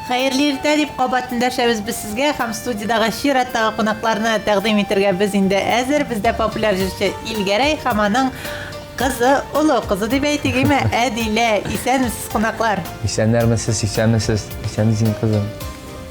Хәерле иртә дип кабат эндәшәбез без сезгә һәм студиядагы чираттагы кунакларны тәкъдим итәргә без инде әзер. Бездә популяр җырчы Илгәрәй һәм аның кызы, олы кызы дип әйтик, әйме, Әдилә. Исәнмесез, кунаклар. Исәннәрмесез, исәнмесез. Исәнмесең, кызым.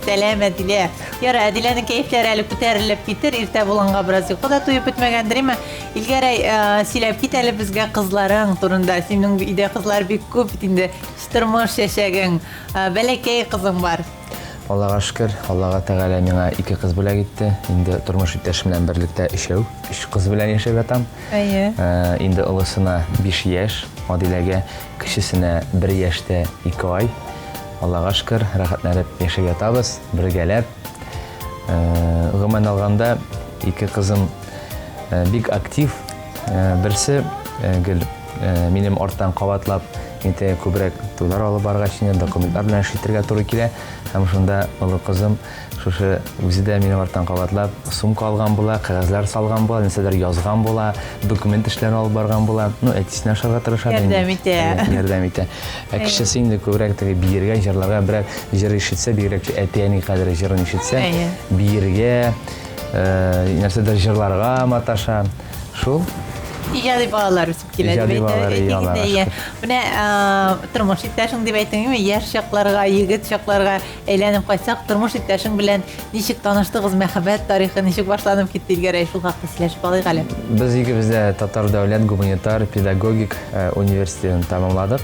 Сәлам, Әдилә. Яра, Әдиләнең кәефләре әле күтәрелеп китер, иртә булганга бераз йокы да туеп бетмәгәндер, әйме? Илгәрәй, сөйләп кит әле безгә кызларың турында. Синең өйдә кызлар бик күп бит инде. Тормыш чәчәгең, бәләкәй кызың бар. Аллага шөкер, Аллага Тәгалә миңа ике кыз бүләк итте. Инде тормыш иптәшем белән берлектә өчәү, өч кыз белән яшәп ятам. Әйе. Инде олысына 5 яшь, Адиләгә, кечесенә 1 яшь тә 2 ай. Аллага шөкер, рәхәтләнеп яшәп ятабыз, бергәләп. Гомумән алганда, ике кызым бик актив. Берсе гел минем арттан кабатлап, инде күбрәк туйлар алып баргач, инде документлар белән эш итәргә туры килә. Һәм шунда олы кызым шушы үзе дә минем арттан кабатлап сумка алган була, кәгазьләр салган була, нәрсәләр язган була, документ эшләрен алып барган була. Ну, әтисенә ошарга тырыша инде. Ярдәм итә. Ярдәм итә. Ә кечесе инде күбрәк теге биергә, җырларга берәр җыр ишетсә, бигрәк тә әти-әни кадере җырын ишетсә, биергә, нәрсәдер җырларга маташа. Шул. Иҗади балалар үсеп килә дип Иҗади балалар, әйтик иә, инде, Аллага иә. шөкер. Менә тормыш иптәшең дип әйттең, яшь чакларга, егет чакларга әйләнеп кайтсак, тормыш иптәшең белән ничек таныштыгыз, мәхәббәт тарихы ничек башланып китте, Илгәрәй, шул хакта сөйләшеп алыйк әле. Без икебез дә Татар дәүләт гуманитар педагогик университетын тәмамладык.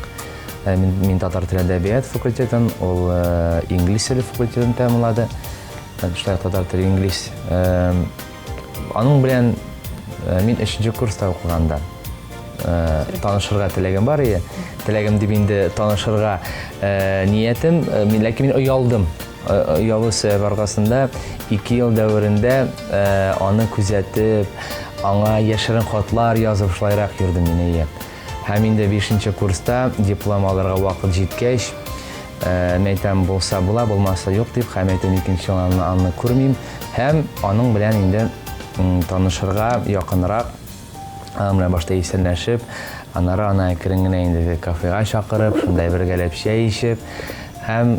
Мин, мин татар теле әдәбият факультетын, ул инглиз теле факультетын тәмамлады. Шулай татар теле, инглиз. Аның белән мин өченче курста укыганда танышырга теләгем бар иде. Теләгем дип инде танышырга ниятем, мин ләкин мин оялдым. Оялу сәбәп аркасында 2 ел дәверендә аны күзәтеп, аңа яшерен хатлар язып шулайрак йөрдем мин әйе. Һәм инде бишенче курста диплом алырга вакыт җиткәч, мин әйтәм, булса була, булмаса юк дип, һәм әйтәм, икенче ел аны, аны күрмим. Һәм аның белән инде танышырга якынрак, аның белән башта исәнләшеп, аннары аны әкрен генә инде кафега чакырып, шунда бергәләп чәй эчеп, һәм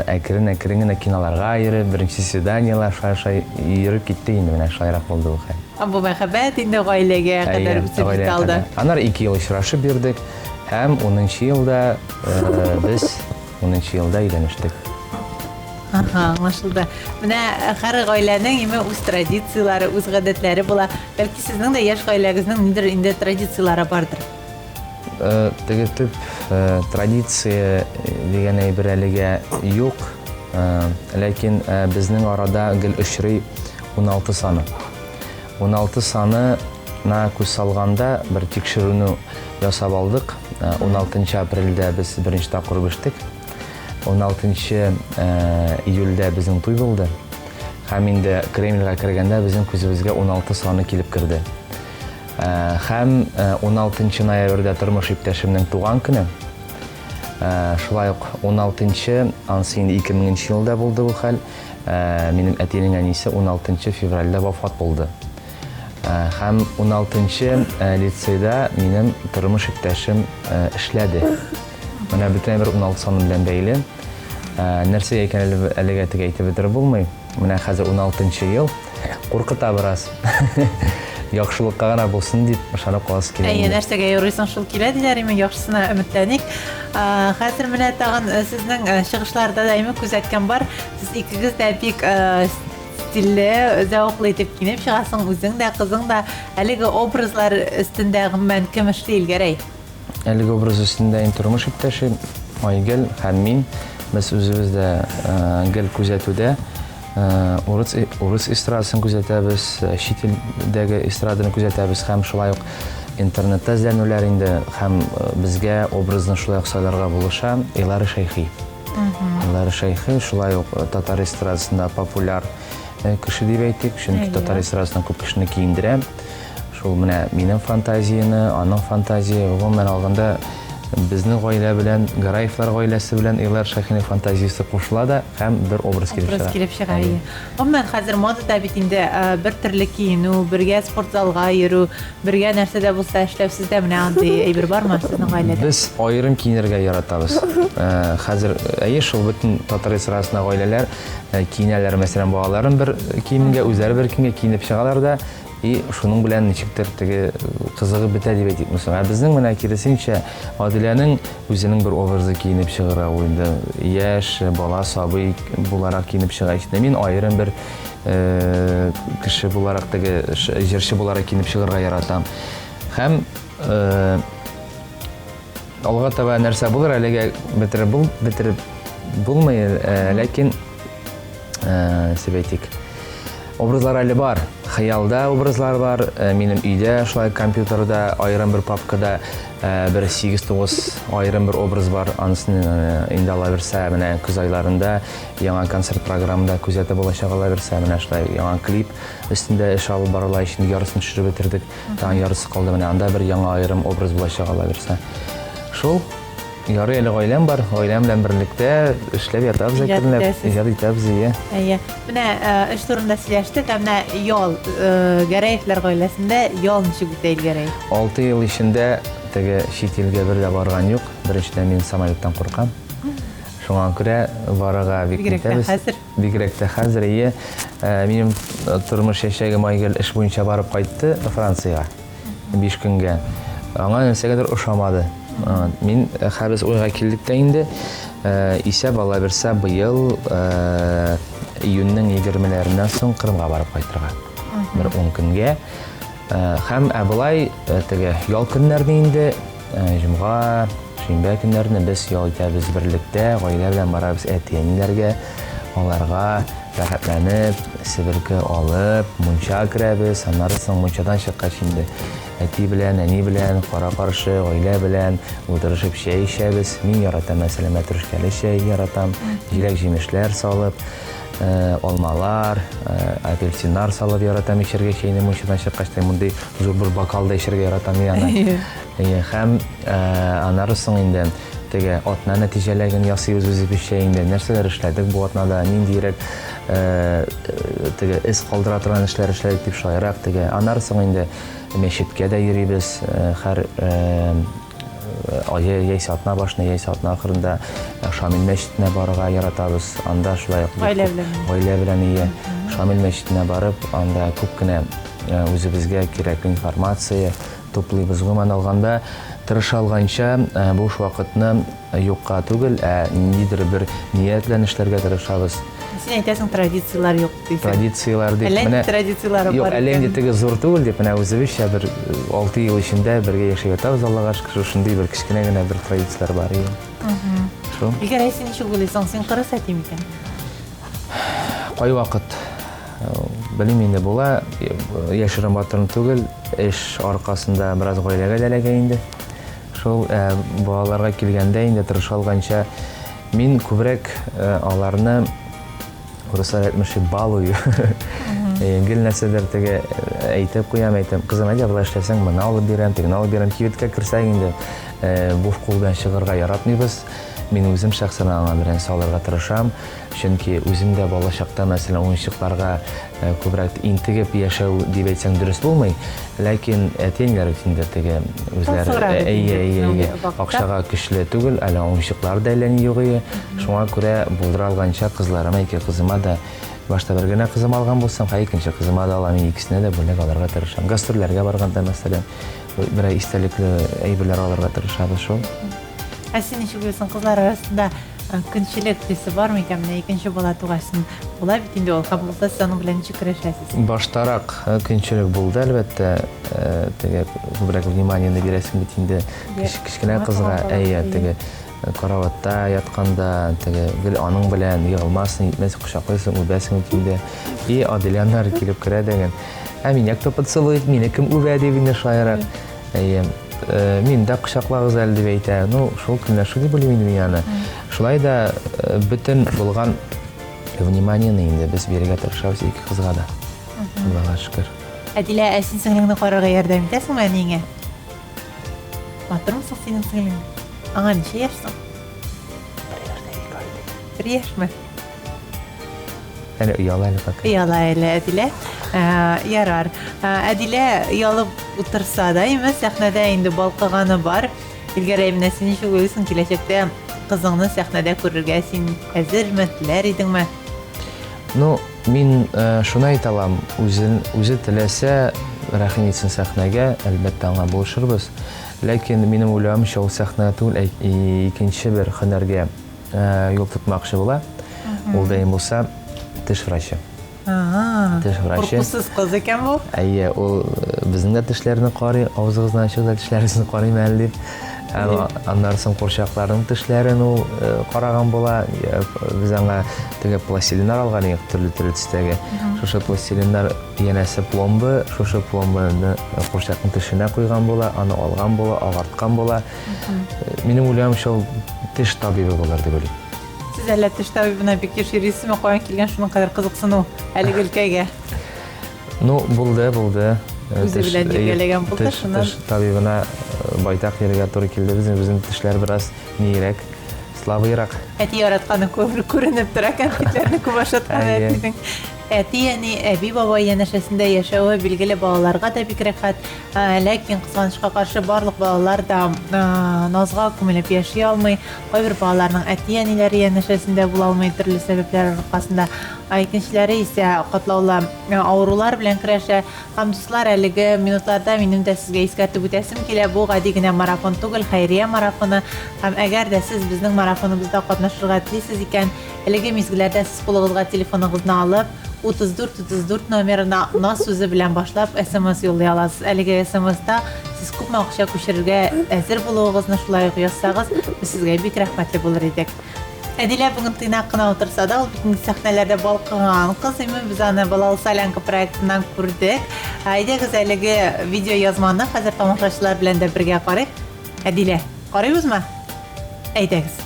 әкрен-әкрен генә киноларга йөреп, беренче свиданиеләр шулай-шулай йөреп китте инде, менә шулайрак булды бу хәл. Һәм бу мәхәббәт инде гаиләгә кадәр үсеп җитә алды. Аннары 2 ел очрашып йөрдек һәм унынчы елда без унынчы елда өйләнештек. Ага, аңлашылды. Менә һәр гаиләнең име үз традицияләре, үз гадәтләре була. Бәлки сезнең дә яшь гаиләгезнең ниндидер инде традицияләре бардыр? Теге төп традиция дигән әйбер әлегә юк. Ләкин безнең арада гел очрый 16 саны. 16 саны на күз салганда бер тикшерүне ясап алдык. 16 апрельдә без беренче тапкыр үбештек. 16 июльдә безнең туй булды. Һәм инде Кремльгә кергәндә безнең күзебезгә 16 саны килеп керде. Һәм 16 ноябрьдә тормыш иптәшемнең туган көне. Шулай ук 16-нчы, анысы инде 2000 елда булды бу хәл. Минем әтинең әнисе 16 февральдә вафат булды. Һәм 16 лицейда минем тормыш иптәшем эшләде. Менә бөтен бер 16 саны белән бәйле. Нәрсә икән әлегә теге әйтеп бетереп булмый. Менә хәзер 16 ел. Куркыта бераз. Яхшылыкка гына булсын дип ышанып каласы килә. Әйе, нәрсәгә юрыйсың, шул килә диләр, име, яхшысына өметләник. Хәзер менә тагын сезнең чыгышларда да име күзәткән бар. Сез икегез дә бик стильле, зәвыклы итеп киенеп чыгасың, үзең дә, кызың да. Әлеге образлар өстендә гомумән кем эшли, Илгәрәй? Әлеге образ өстендә инде тормыш иптәше Айгөл һәм мин. Без үзебез дә гел күзәтүдә. Урыс, урыс эстрадасын күзәтәбез, чит илдәге эстраданы күзәтәбез һәм шулай ук интернетта эзләнүләр инде һәм безгә образны шулай ук сайларга булыша Илара Шәйхи. Илара Шәйхи шулай ук татар эстрадасында популяр кеше дип әйтик, чөнки татар эстрадасында күп кешене киендерә. Шул менә минем фантазияне, аның фантазия, гомумән алганда, Безнең гаилә белән, Гараевлар гаиләсе белән Илдар Шахинның фантазиясе кушыла да һәм бер образ килеп чыга. Образ килеп чыга, әйе. Гомумән, хәзер модада бит инде бер төрле киенү, бергә спортзалга йөрү, бергә нәрсә дә булса эшләү. Сездә менә андый әйбер бармы сезнең гаиләдә? Без аерым киенергә яратабыз. Хәзер, әйе, шул бөтен татар эстрадасында гаиләләр киенәләр, мәсәлән, балаларын бер киемгә, үзләре бер киемгә киенеп чыгалар да, И шуның белән ничектер теге кызыгы бетә дип әйтикме соң. Ә безнең менә киресенчә, Адиләнең үзенең бер образы киенеп чыгара, ул инде яшь, бала, сабый буларак киенеп чыга. Инде мин аерым бер кеше буларак теге җырчы буларак киенеп чыгарга яратам. Һәм алга таба нәрсә булыр, әлегә бетереп бул, бетереп булмый, ләкин Ничек әйтик, образлар әле бар. Хыялда образлар бар. Минем өйдә шулай компьютерда аерым бер папкада бер 8-9 аерым бер образ бар. Анысын инде ала бирсә, менә көз айларында яңа концерт программада күзәтеп булачак ала бирсә, менә шулай яңа клип өстендә эш алып барыла, инде ярысын төшереп бетердек. Тагын ярысы калды, менә анда бер яңа аерым образ булачак ала бирсә. Шул. Ярый әле гаиләм бар, гаиләм белән берлектә эшләп ятабыз әкренләп, иҗат итәбез, ие. Әйе. Менә э, эш турында сөйләштек, ә менә ял, э, Гәрәевләр гаиләсендә ял ничек үтә, Илгәрәй? 6 ел эчендә теге чит илгә бер дә барган юк. Беренчедән, мин самолеттан куркам. Шуңа күрә барырга бик Бигрәк тә хәзер. Бигрәк тә хәзер, ие. Э, минем тормыш яшәгем Айгөл эш буенча барып кайтты Франциягә. 5 көнгә. Аңа нәрсәгәдер ошамады. Мин э, хәбез уйга килдек тә инде. Э, исәп ала бирсә, быел э, июньнең 20-ләреннән соң Кырымга барып кайтырга. Бер 10 көнгә. Һәм ә болай теге ял көннәрне инде җомга, шимбә көннәрне без ял итәбез берлектә, гаилә белән барабыз әти-әниләргә, аларга Рәхәтләнеп, себерке алып, мунча керәбез. Аннары соң мунчадан чыккач инде әти белән, әни белән, кара-каршы, гаилә белән утырышып чәй эчәбез. Мин яратам, мәсәлән, мәтрүшкәле чәй яратам. Җиләк-җимешләр салып, э, алмалар, э, апельсиннар салып яратам эчәргә чәйне мунчадан чыккач та мондый зур бер бокалда эчәргә яратам мин аны. Һәм э, аннары соң инде Теге атна нәтиҗәләрен ясыйбыз үзебезчә инде. Нәрсәләр эшләдек бу атнада, ниндиерәк э, теге эз калдыра торган эшләр эшләдек дип шулайрак теге. Аннары соң инде мәчеткә дә йөрибез. Э, һәр э, яисә атна башында, яисә атна ахырында Шамил мәчетенә барырга яратабыз. Анда шулай ук гаилә белән. Гаилә белән ие. Шамил мәчетенә барып, анда күп кенә үзебезгә кирәкле информация туплыйбыз. Гомумән алганда, тырыша алганча, буш вакытны юкка түгел, ә ниндидер бер ният белән эшләргә тырышабыз. Син әйтәсең, традицияләр юк дисең. Традицияләр дип, Әллә нинди традицияләр бар. Юк, әллә инде теге зур түгел дип, менә үзебезчә бер 6 ел эчендә бергә яшәп ятабыз, Аллага шөкер, шушындый бер кечкенә генә бер традицияләр бар. Шул. Илгәрәй, син ничек уйлыйсың, син кырыс әти микән? Кайвакыт Белмим инде, була, яшерен батырын түгел, эш аркасында бераз гаиләгә дә эләгә инде. Шул ә, балаларга килгәндә инде тырыша алганча мин күбрәк аларны урыслар әйтмешли балую. Гел нәрсәдер теге әйтеп куям, әйтәм, кызым, әйдә болай эшләсәң, моны алып бирәм, тегене алып бирәм. Кибеткә керсәк инде, буш кул белән чыгарга яратмыйбыз. Мин үзем шәхсән аңа беренче алырга тырышам. Чөнки үзем дә бала чакта, мәсәлән, уенчыкларга э, күбрәк интегеп яшәү дип әйтсәң дөрес булмый. Ләкин әти-әниләр бит инде теге үзләре әйе, әйе, әйе, акчага көчле түгел, әле уенчыклар да әллә ни юк ие. Шуңа күрә булдыра алганча кызларыма, ике кызыма да башта бер генә кызым алган булсам, хәзер икенче кызыма да алам, мин икесенә дә бүләк алырга тырышам. Гастрольләргә барганда, мәсәлән, берәр истәлекле әйберләр алырга тырышабыз шул. Ә син ничек уйлыйсың, кызлар арасында көнчелек хисе бар микән? Менә икенче бала тугачын була бит инде ул, һәм булса сез аның белән ничек көрәшәсез? Баштарак көнчелек булды, әлбәттә, теге күбрәк вниманиене бирәсең бит инде кечкенә кызга, әйе, теге караватта ятканда, теге гел аның белән егылмасын, нитмәсен, кочаклыйсың, үбәсең бит инде. И Аделя аннары килеп керә дә, ә меня кто поцелует, мине кем үбә дип инде шулайрак. Әйе. Э, мин дә кочаклагыз әле дип әйтә. Ну, шул көнләшү дип уйлыйм инде мин аны. Шулай да э, бөтен булган вниманиене инде без бирергә тырышабыз ике кызга да. Аллага шөкер. Әдилә, ә син сеңлеңне карарга ярдәм итәсеңме әниеңә? Матурмы соң синең сеңлең? Аңа ничә яшь соң? Бер яшь тә ике ай ди. Бер яшьме? Әле ояла әле пока. Ояла әле Әдилә. Ә, ярар. Ә, Әдилә оялып утырса да, имеш, сәхнәдә инде балкыганы бар. Илгәрәй, менә син ничек уйлыйсың, киләчәктә кызыңны сәхнәдә күрергә син әзерме, теләр идеңме? Ну, мин э, шуны әйтә алам, үзен, үзе теләсә, рәхим итсен сәхнәгә, әлбәттә, аңа булышырбыз. Ләкин минем уйлавымча, ул сәхнәгә түгел, ә икенче бер һөнәргә э, юл тотмакчы була. Ул да булса теш врачы. Теш врачы. Куркусыз кыз икән бу. Әйе, ул э, безнең дә тешләрне карый, авызыгызны ачыгыз да тешләрегезне карыйм әле дип. Аннан соң курчакларның тешләрен ул э, караган була. Без аңа теге пластилиннар алган идек, төрле-төрле төстәге. Шушы пластилиннар янәсе пломба, шушы пломбаны курчакның тешенә куйган була, аны алган була, агарткан була. Минем уйлавымча, ул теш табибы булыр дип уйлыйм. Сез әллә теш табибына бик еш йөрисезме? Каян килгән шуның кадәр кызыксыну әлеге өлкәгә? Ну, булды, булды. Э, Үзе белән йөргәләгән булды, шуннан. Теш табибына э, байтак йөрергә туры килде. Безнең безнең тешләр бераз ниерәк, слабыйрак. Әти яратканы күренеп тора, кәнфитләрне күп ашаткан әтинең. Әти-әни, әби-бабай янәшәсендә яшәве билгеле балаларга да бик рәхәт. Ләкин, кызганычка каршы, барлык балалар да назга күмелеп яши алмый. Кайбер балаларның әти-әниләре янәшәсендә була алмый төрле сәбәпләр аркасында. Ә икенчеләре исә катлаулы авырулар белән көрәшә. Һәм, дуслар, әлеге минутларда минем дә сезгә искәртеп үтәсем килә, бу гади генә марафон түгел, хәйрия марафоны. Һәм әгәр дә сез безнең марафоныбызда катнашырга телисез икән, әлеге мизгелләрдә сез кулыгызга телефоныгызны алып, 34 34 номерына наз сүзе белән башлап смс юллый аласыз. Әлеге смста сез күпме акча күчерергә әзер булуыгызны шулай ук язсагыз, без сезгә бик рәхмәтле булыр идек. Әдилә бүген тыйнак кына утырса да, ул бит инде сәхнәләрдә балкыган кыз. Именно без аны Балалы солянка проектыннан күрдек. Әйдәгез әлеге видеоязманы хәзер тамашачылар белән дә бергә карыйк. Әдилә, карыйбызмы? Әйдәгез.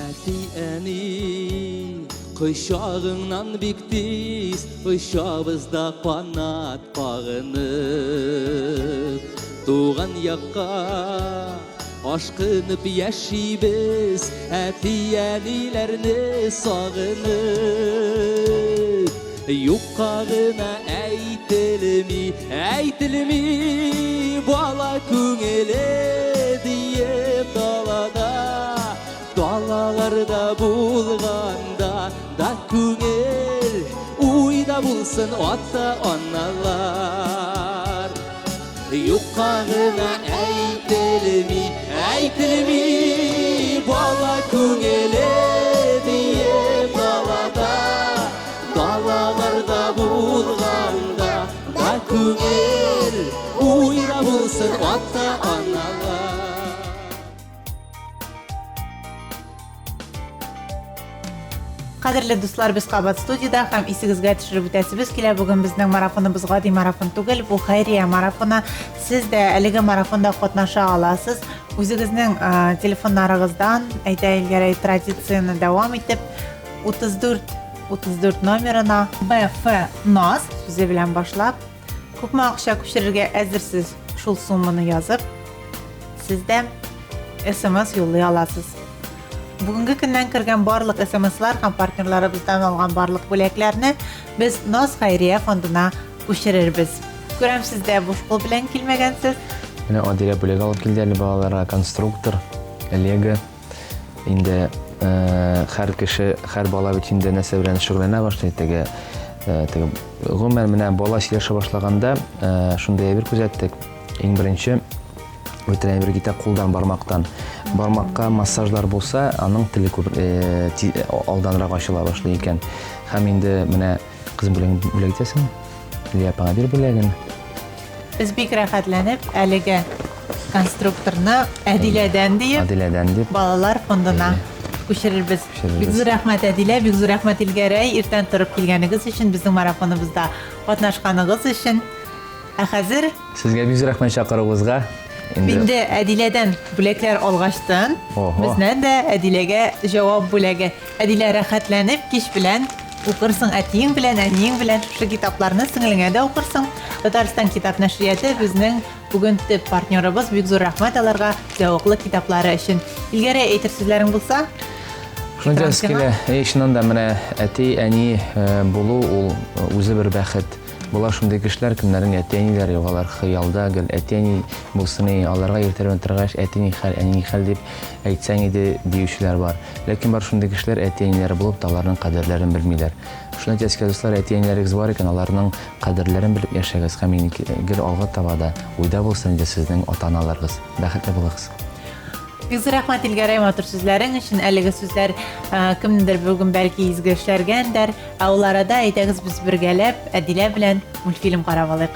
Әти-әни кочагыңнан бик тиз очабыз да канат кагынып. Туган якка ашкынып яшибез, әти-әниләрне сагынып. Юкка гына әйтелми, әйтелми бала күңеле диеп далада, далаларда булганда да күңел уйда булсын ата-аналар. Юкка гына әйтелми, әйтелми бала күңеле диеп далада, далаларда булганда да күңел уйда булсын ата-аналар. Кадерле дуслар, без кабат студиядә һәм исегезгә төшереп үтәсебез килә. Бүген безнең марафоныбыз гади марафон түгел, бу хәйрия марафоны. Сез дә әлеге марафонда катнаша аласыз. Үзегезнең э, телефоннарыгыздан әйдә илгәрәй традицияне дәвам итеп 34 34 номерына БФ НАС сүзе белән башлап, күпме акча күчерергә әзерсез, шул сумманы язып, сез дә смс юллый аласыз. Бүгенге көннән кергән барлык смслар һәм партнерларыбыздан алган барлык бүләкләрне без Наз хәйрия фондына күчерербез. Күрәм, сез дә буш кул белән килмәгәнсез. Менә Адилә бүләк алып килде әле балаларга конструктор, лего. Инде э, һәр кеше, һәр бала бит инде нәрсә белән шөгыльләнә башлый, теге э, теге гомумән менә бала сөйләшә башлаганда э, шундый әйбер күзәттек. Иң беренче бөтен әйбер китә кулдан, бармактан. Бармакка массажлар булса, аның теле күп э, алданрак ачыла башлый икән. Һәм инде менә кызым бүләген бүләк итәсеңме? Лия апаңа бир бүләген. Без бик рәхәтләнеп әлеге конструкторны Әдиләдән диеп, Әдиләдән дип балалар фондына күчерербез. Бик зур рәхмәт, Әдилә, бик зур рәхмәт, Илгәрәй, иртән торып килгәнегез өчен, безнең марафоныбызда катнашканыгыз өчен. Ә хәзер Сезгә бик зур рәхмәт чакыруыгызга. Инде Әдиләдән бүләкләр алгачтын, бездән дә Әдиләгә җавап бүләге. Әдилә рәхәтләнеп кич белән Укырсың әтиең белән, әниең белән шушы китапларны сеңелеңә дә укырсың. Татарстан китап нәшрияты безнең бүген төп партнерыбыз. Бик зур рәхмәт аларга зәвыклы китаплары өчен. Илгәрәй, әйтер сүзләрең булса? Шуны әйтәсе килә, әй, чыннан да менә әти, әни э, булу ул э, үзе бер бәхет. Була шундый кешеләр, кемнәрнең әти-әниләре юк, алар хыялда гел әти-әни булсын, и, аларга иртәдән торгач, әти ни хәл, әни ни хәл дип әйтсәң иде диючеләр бар. Ләкин бар шундый кешеләр, әти-әниләре булып та, аларның кадерләрен белмиләр. Шуны әйтәсе килә, дуслар, әти-әниләрегез бар икән, аларның кадерләрен белеп яшәгез һәм гел алга таба да уйда булсын иде сезнең ата-аналарыгыз. Бәхетле булыгыз. Бик зур рәхмәт, Илгәрәй, матур сүзләрең өчен. Әлеге сүзләр кемнедер бүген бәлки изге эшләргә өндәр. Ә ул арада әйдәгез без бергәләп Әдилә белән мультфильм карап алыйк.